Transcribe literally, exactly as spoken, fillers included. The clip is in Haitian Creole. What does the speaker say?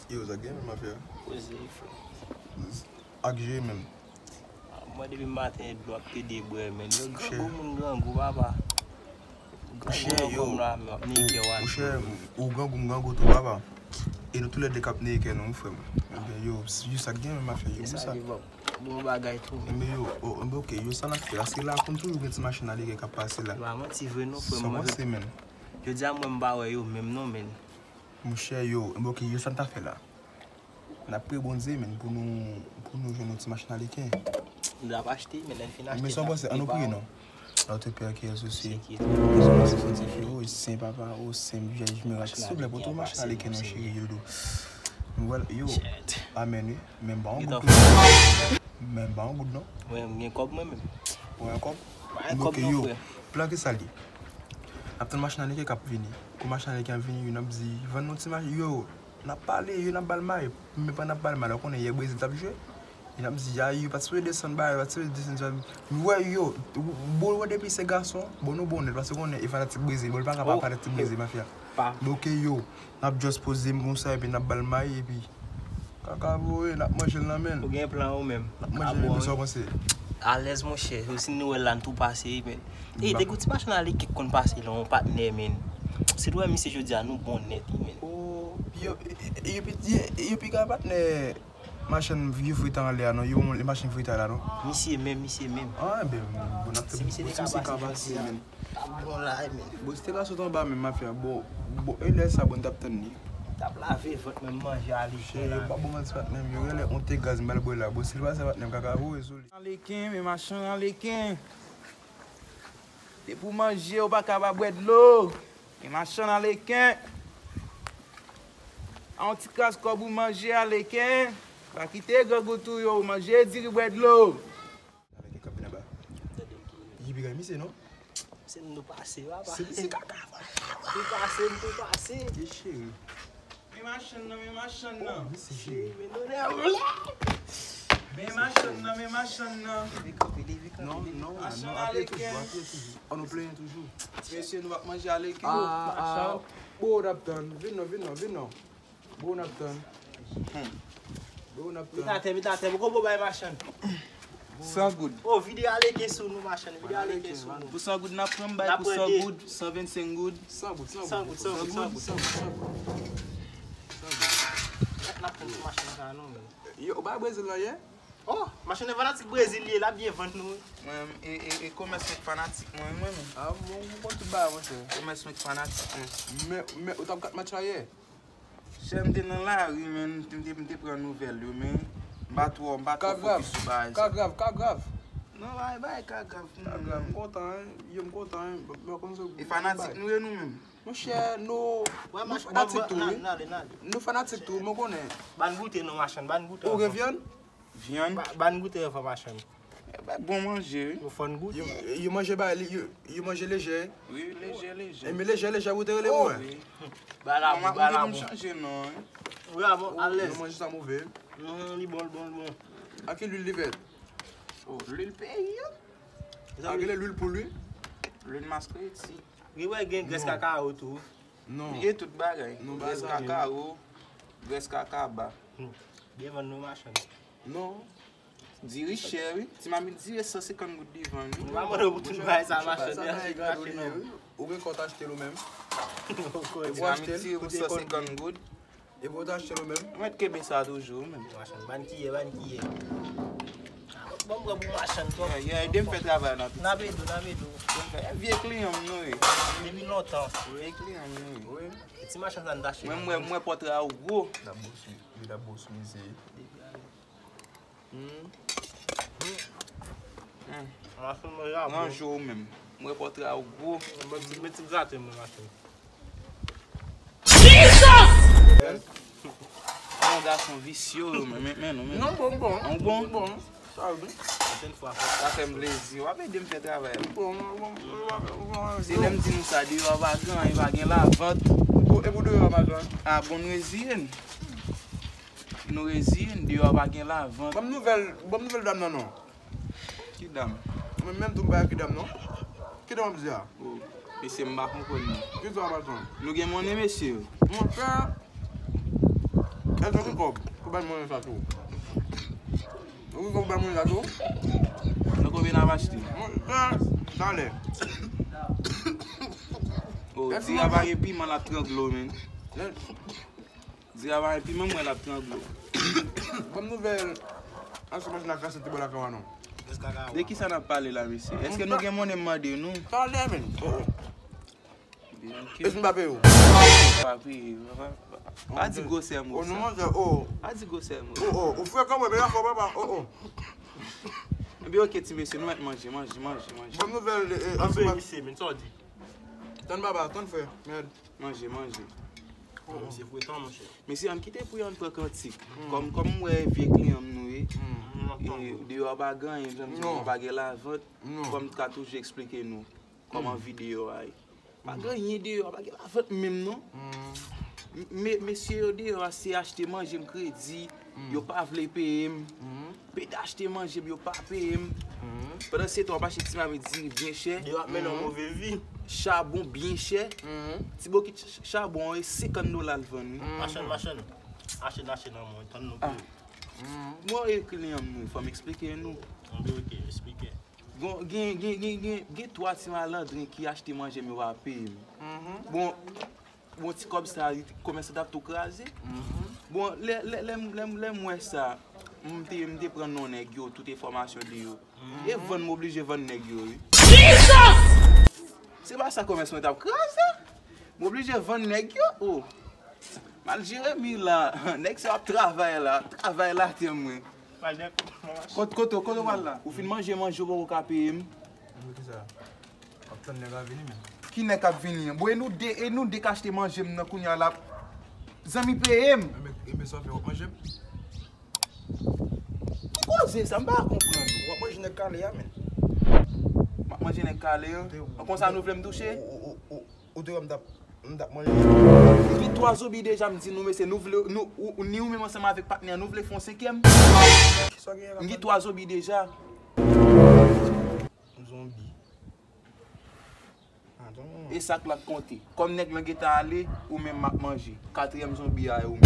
Yo, sa gen menm afè a? Koze, frè. Ak je menm. Mwen depi maten dlo ap pede bwè, men. Yo, grangou moun grangou, papa. Grangou nan kò m la, m ap neye kè w. Monchè, ou grangou, m grangou tou, papa. E nou toulède k ap neye kè nou, wi, frè m. Ebyen, yo, yo, sa gen menm afè, yo, wi, sa. Bon bagay tou. Enben yo, o, enben oke, yo sa n ap fè la, se la konn toujou gen ti machin ale k ap pase la. Pa manti vre non, frè m. Sa w panse, menn? Jodi a mwen m pa wè yo menm non, menn. Monchè, yo, enben oke, yo sa n ta fè la? N ap priye Bondye, menn, pou nou, pou nou jwenn yon ti machin ale ken. Nou ap achte, men lè n fin achte sa. Men sa w panse, ann nou priye non. Notre Père qui es aux cieux, que ton nom soit sanctifié, o Sen Papa, o Sen Vyèj Mirak, silvouplè, pote yon machin ale ken non, cheri, yo, yo. Amèn, wi. Men m pa yon goud tou. Men m pa yon goud non. Mwen, m gen kòb mwen menm. Ou gen kòb? Mwen gen kòb non, frè. Plan ki sa l ye? N ap tann machin ale ken k ap vini. Kou machin ale ken ap vini, yo, n ap di, vann nou ti machin, yo, n ap pale, yo, n ap ba l may. Men pandan n ap ba l may la, ou konnen yè Brezil t ap jwe. Yo, n ap di, ay, yo pa t sipoze desann bagay, yo pa t sipoze desann sa. Nou wè, yo, bon, wè depi se gason, bon, nou bon nèt, paske ou konnen e fanatik Brezil, bon, li pa ka pa fanatik Brezil, mafya. Men oke, yo, n ap just poze m konsa, epi n ap ba l may, epi kaka voye, n ap manje l nan men l. Ou gen plan ou menm. N ap manje l, men sa w panse? Alèz, monchè. Yo, si nou wè l la, n tou pase, men. Ey, te gon ti machin ale ken k konn pase la, yon patnè, men. Si nou wè misye jodi a, nou bon nèt, wi, men. O, yo, yo, yo, yo pi ka patnè machann vye frit anlè a, non. Yo, machin frit la, non. Misye menm, misye menm. Ah, enben, bon, n ap tann. Si misye te ka pase, men. T ap bon la, men. Bon, si te ka sot anba menm, mafya, bon, bon, e lè sa, bon, n t ap tann li. T ap lave vant mwen, manje ale ken la. Yo pa bon manti patnè m, yo genlè on te gaz m pral bwè la. Bon, si l pa se patnè m, kaka voye sou li. Ale ken, men machann ale ken. Depi w manje, ou pa ka pa bwè dlo. Men machann ale ken. A yon ti kras kòb ou manje ale ken. Pa kite grangou touye w, manje diri, bwè dlo. Avèk yon kanpe anba. Yi piga misye non. Se nou pase, papa. Se, se kaka, papa. Nou pase, nou pase. Ye cheri. Men machann nan, men machann nan. Oh, misye cheri. Men donè ou la. Men machann nan, men machann nan. Leve kanpe, leve kanpe, leve kanpe. Non, non, non, apiye toujou, apiye toujou. An nou plenyen toujou. Ti mesye, nou ap manje ale ken. Ah, ah. Bon, n ap tann. Vin non, vin non, vin non. Bon, n ap tann. Hmm. Bon, n ap tann. Met atè, met atè, poko bo bay machann. San goud. Oh, vide ale ken sou nou, machann, vide ale ken sou nou. Pou san goud n ap pran, m bay pou san goud, san vennsenk goud. San goud, san goud, san goud, san goud, san goud. N ap pran ti machann sa non, men. Yo, ou bay Brezil la yè? Oh, machann nan fanatik Brezil li ye, l ap byen vann nou. Mwen, e, e, e komès mwen k fanatik mwen, mwen menm. Ah, bon, mwen konn tout bagay, monchè. Komès mwen k fanatik mwen. Men, men, ou t ap kat match la yè? Chè, m te nan lari, men m te, m te, m te pran nouvèl yo, men m pa twò, m pa twò fokis sou bagay sa. Ka grav, ka grav. Non, bagay, bagay ka grav pou mwen. Ka grav, m kontan, wi. Yo, m kontan, wi. M pa konn sa. E fanatik nou ye nou menm. Monchè, nou, nou fanatik tou, wi. Nou fanatik tou, men w konnen. Ban goute non, machann, ban goute. Ou gen vyann? Vyann. Ba, ban goute anvan machann. E, ba, bon manje, wi. Yo fò n goute. Yo, yo manje ba, yo, yo manje lejè. Wi, lejè, lejè. E, men lejè, lejè, ou te rele mwen. Wi. Ba la, ba la, bon. Chanje non, wi. Wi, a bon, alèz. Yo manje sa move. Mhm, li bon, li bon, li bon. A ki lwil li fèt? Oh, lwil peyi, yo. A ki lwil pou lwil? Lwil maskreti. Wi, wè gen grès kakao tou. Non. Li gen tout bagay. Grès kakao, grès kakaba. Hmm. Byen vann nou machann. Non. Diri chè, wi. Ti mamit diri san senkant goud li vann, wi. M pa mande w pou tout bagay sa, machann. Ou gen kont achte l ou menm? Ti mamit diri pou san senkant goud. E pou w ta achte l ou menm? Mwen t kenbe sa toujou, ou menm. Machann, ban kiyè, ban kiyè. Bon, m pran pou machann twòp. Yeah, yeah, ede m fè travay la, pitit. N ap ede w, n ap ede w. Bon, fè, vye kliyan m nou ye. Depi lontan. Vye kliyan m nou ye. Wi. Ti machann sa n t achte. Mwen, mwen, mwen pòtre a ou gwo. N ap bous, wi, n ap bous, mesye. Hmm. Hmm. Machann manje a gwo. Manje ou menm. Mwen pòtre a ou gwo. Mwen ti, mwen ti grate mwen machann. Jesus! Yon gason visye ou menm, men, men, men. Non, bon, bon. Yon bon. Bon. Sa, wi. Pwochèn fwa, fò. Sa fè m plezi. W ap ede m fè travay la. Bon, bon, bon, bon, bon. Se lè m di nou sa, deyò a pa gen anyen, pa gen lavant. Bon, e pou deyò a pa gen? A, bon, nou reziye n. Nou reziye n, deyò a pa gen lavant. Ban m nouvèl, ban m nouvèl dam nan non. Ki dam? Mwen menm tou m pa wè ki dam non. Ki dam w ap di a? Oh, mesye, m pa konprann non. Ki dam w ap di? Nou gen monnen, mesye? Monchè. Sa ki kòb pou bay mwen sa tou. Ou ki kòb pou bay mwen sa tou? Nan konbyen n ap achte? Mwen, sa, talè. Oh, Dira pa gen piman, l ap trangle w, men. Dira pa gen piman, mwen, l ap trangle w. Bòn nouvèl, an se machin nan kase ti bò lakay w a non. De kisa n ap pale la, mesye? Èske nou gen monnen m mande nou? Talè, men. Oh, oh. Byen, ok. Èske m pa peye w? Pa peye, pa, pa, pa di gwosè mo sa. Oh, non, manzè, oh. Pa di gwosè mo. Oh, oh, ou frekan, mwen, men afè w, papa, oh, oh. Ebyen, ok, ti mesye, nou mèt manje, manje, manje, manje. Bòn nouvèl, eh, eh, an se machin. Mesye, men, sa w di? Tann baba, tann frè, mèd. Manje, manje. Oh, oh. Mesye frekan, monchè. Mesye, ann kite pou yo ann pran kantik. Kòm, kòm m wè vye kliyan m nou ye, e, deyò a pa gen anyen, jan m di nou, pa gen lavant, kòm m ka toujou eksplike nou kòman vi deyò a ye. Pa gen anyen deyò a, pa gen lavant menm non. M-, me-, mesye yo deyò a se achte manje m kredi, yo pa vle peye m. Pede achte manje m, yo pa peye m. Pandan se tan, w ap achte ti mamit diri byen chè. Yo ap mennen yon move vi. Chabon byen chè. Ti bokit ch-, chabon an, e senkant dola l vann wi. Machann, machann. Achte, achte nan mwen, tann nou peye. Mwen e kliyan m nou, fò m eksplike nou. Anben, ok, eksplike. Bon, gen, gen, gen, gen, gen twa ti malandren ki achte manje m, yo pa peye m. Bon, bon, ti kòb sa, komèsan t ap tou kraze. Bon, lè, lè, lè, m- lè, m- lè m wè sa, m te, m te pran non nèg yo, tout enfòmasyon de yo. E vann, m oblije vann nèg yo, wi. Se pa sa komès mwen t ap kraze? M oblije vann nèg yo, oh. Mal Jeremi la, nèg sa ap travay la, travay la tè mwen. Kot-, kote, kote w al la? Ou fin manje, manje, ou poko ka peye m. Manje ki sa? Ap tann nèg la vini, men. Ki nèg k ap vini an? Bon, e nou de, e nou de k achte manje m nan kounye a la. Zanmi peye m. Enben, enben sa w fè w ap manje m? Ki koze sa? M pa konprann. W ap manje nèg kale a, men. M ap manje nèg kale an? Konsa nou vle m touche? Ou, ou, ou, ou te wè m t ap, m t ap manje. M gen twa zonbi deja, m di nou, mesye, nou vle, nou, ou, ou, ni ou menm ansanm avèk patnè an, nou vle fè yon senkyèm? Kisa w gen la? M gen twa zonbi deja. Zonbi. E sa k la k konte. Kòm nèg lan gentan ale, ou menm m ap manje. Katriyèm zonbi a, e ou menm.